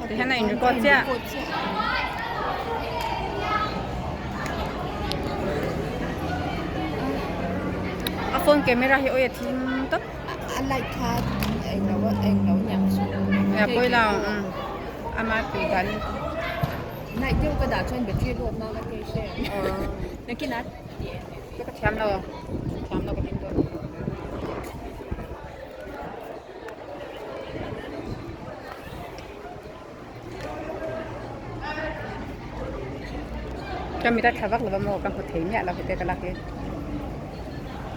Ti hian a in record chiah. A phone camera hi awi a thim tawp. A light kha eng lo eng lo niang chu. A pawi lo ama tui dan. Night deuh ka dah chuan battery load na ka tei hre. Nakin a Ka thiam lo thiam lo ka tin dawn. Ka mit a tha vak lo va maw ka hmu thei miah lo hete ka lak hi.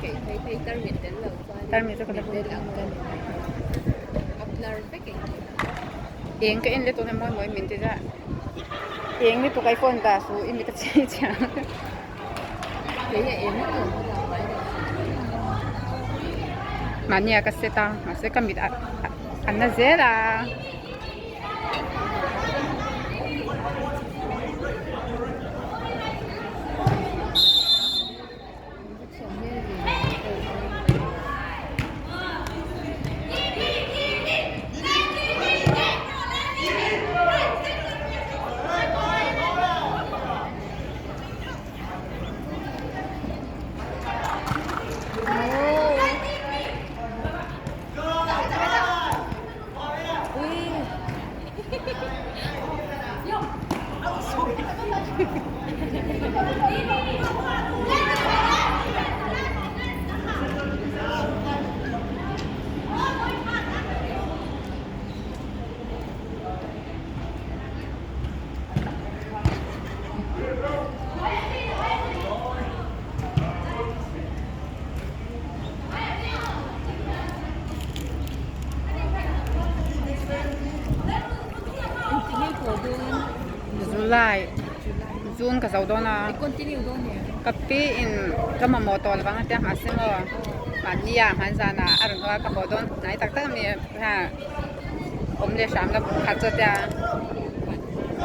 Kei phei phei tarmit tel lo chuan Tarmit chu ka la tel ang ka ni mai. A blur vek engkim. Eng ka en let tawh hian mawi mawi min ti zah. Eng lutuk ai phone dah suh i mit a chhi chiang. Kei a eng lutuk ka dah ngai lo. Mahni a ka set a mahse ka mit a a na zel a. July June ka zo dawn a ka pi in ka mamawh tawh lovang a tia mahse maw mahni ah hman zan ah a rawn haw a ka haw dawn hnai tak tak a mi ha awm leh hram la kum khat chu a tia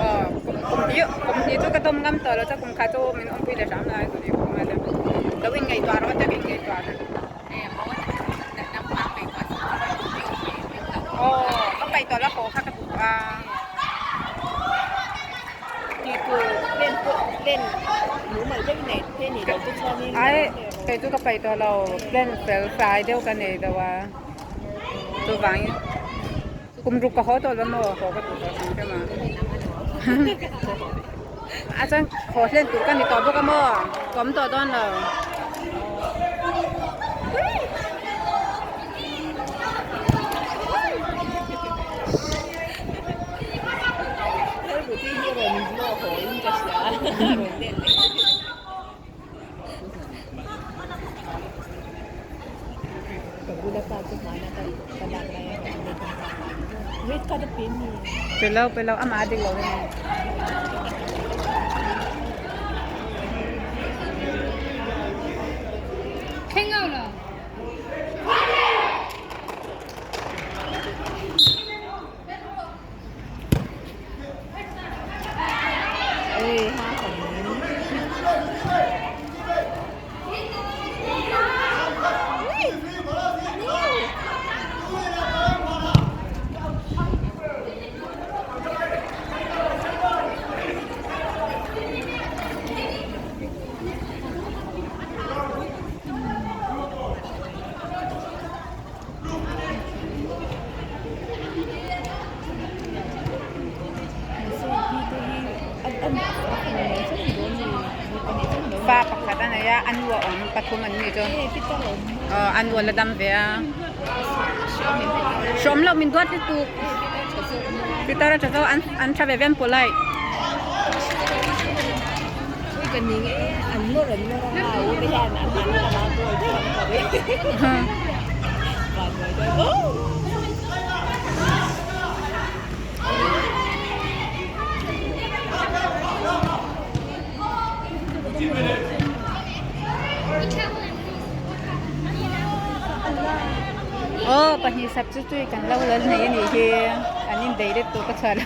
aw kum hnih kum hnih chu ka dawm ngam tawh lo chuan kum khat chu min awmpui leh hram la lo inngaihtuah rawh a tia ka inngaihtuah Aw ka paih tawh la haw kha ka duh a. Ai kei chu ka paih tawh lo plan fel fai deuh ka nei deuh a chuvangin kum ruk ka haw tawh lo maw haw ka duh tawh hrim hrim a a chuan haw hlen tur ka ni tawh bawk a maw ka awm tawh dawn lo. Pe lo pe lo amah a dik lo a ni. Fa pakhat a nei a a nu a awm pathum an ni chu aw a nu a la dam ve a hrawm loh min duat lutuk pitar a tha zawk an tha ve ve an polite. Aw pahnih substitute kan lo la nei a nih hi an inbei let tawh ka chhuah lo.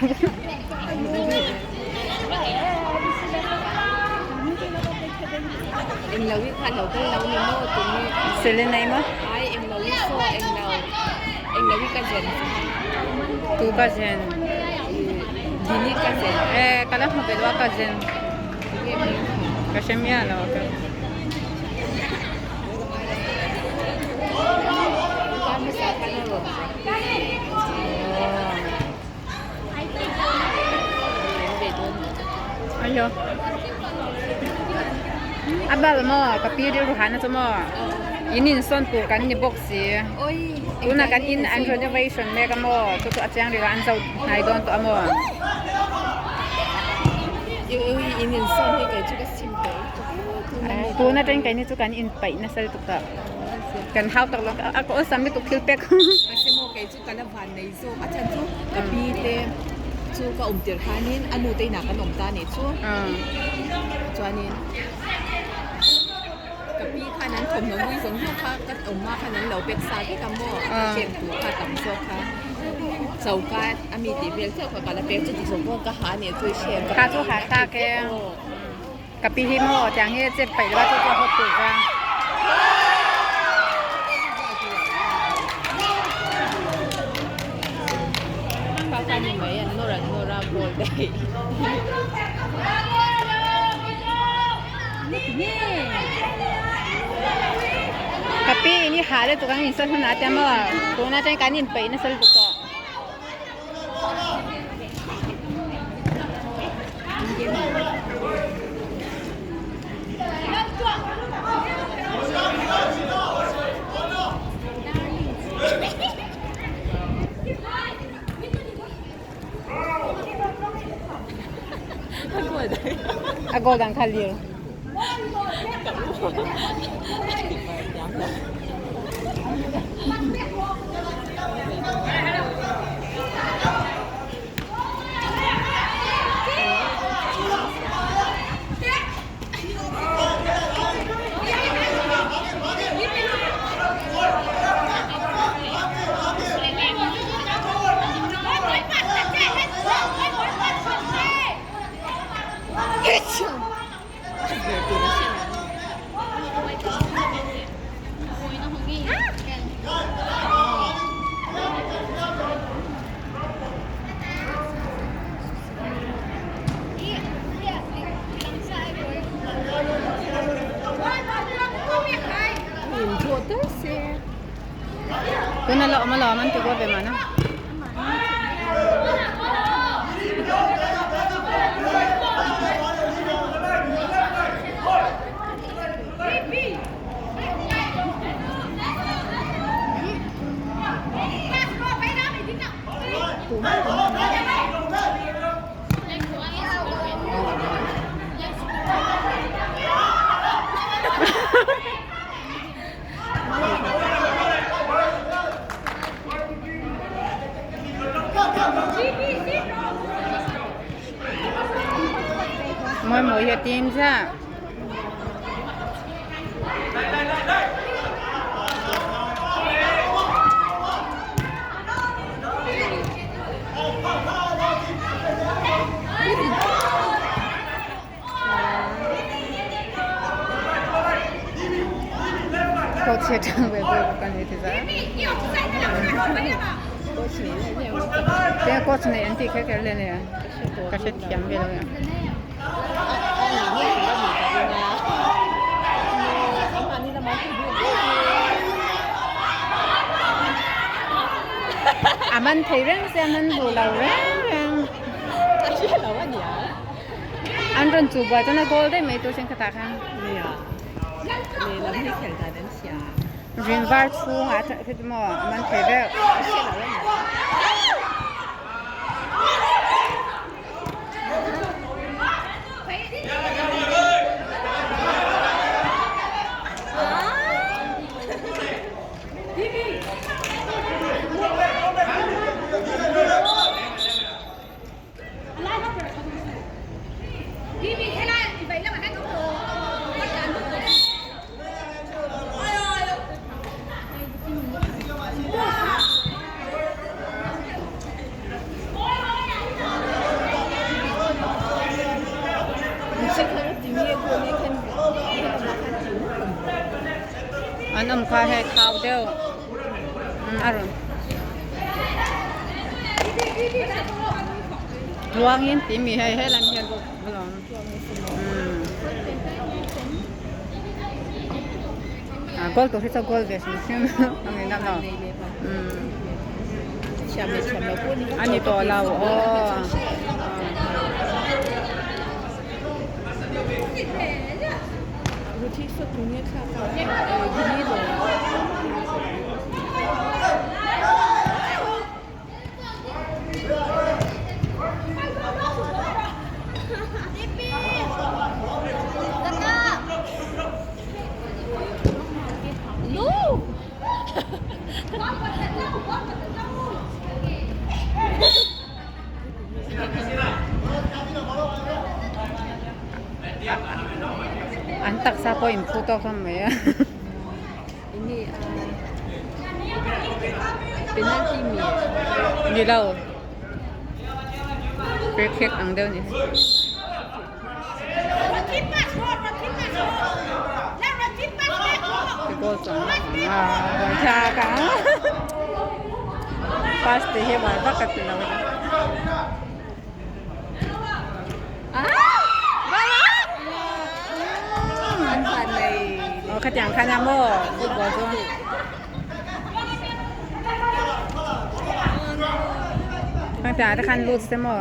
Selena emaw tu cousin. Gini cousin. Eh, ka la hmu ve lo a cousin. Ka hre miah lo a ka. Ayo. A bal maw ka pi rilru hana chu maw in insawn tur kan ni bawk si. Tuna kan in an renovation mek a maw chu chu a chiang rih a an zo hnai dawn tawh a maw. Tuna tang keini chu kan inpaih nasa lutuk tawh. Kan hau tak lo a ka awlsam lutuk thil pek. Ka la van nei zawk a chhan chu ka pi te chu ka awm tirh khanin a nu te inah kan awm ta anih chu chuanin ka pi khan an thawmhnaw hlui zawng zawng kha ka awm a khan an lo pack sa vek a maw ka ken tur kha tam zawk kha choka a mi tih vel chauh kha ka la pek chuti zawng pawh ka ha anih chu i hriat ka chu ha tak e ka pi hi maw tiang hi chet paih lova chu chu a hawt tur chuan. Ka pi in i ha lutuk ang insawn hunah te maw tunah chuan kan inpeih nasa lutuk tawh. A goal ang kha lir. Tuna la awm alawm an ti kual ve mahna. Mawi mawi hi a tim ziah. Coach hi atang ve ve bawk a ni ti zah. Te coach nei an tih kher kher le nia ka hrethiam ve lo nia. A man thei reng sia man duh lo reng reng. An rawn chuh buai chuan a goal daih mai tur sin khatah khan. Rin var chhungah khi chu maw a man thei deuh. An awm kha hei thau deuh a rawn. Tluangin tih mi hei helai hian alawm umm goal tur hi chu goal ve hrim hrim a ni na maw umm a ni tawh lo aw. An taksa pawh inphu tawk hlawm mai a. Ni lo. Free kick ang deuh ni. Goal chuang a buaithlak a pass te hi buai vak a ti lo a ni. Aw khatiang khan a maw football chu. Khatiang te khan lut se maw.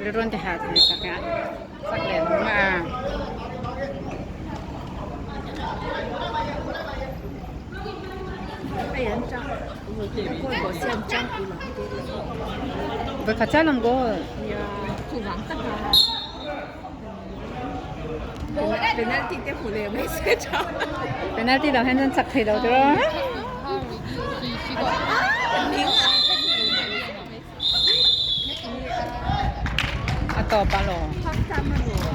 Rilruan te ha thei tak a sak leh lawm a. Vawikhat chiah lawm goal. Penalty te hmu leh mai se tha. Penalty lo hian chuan chak thei lo tiraw. A tawp a law.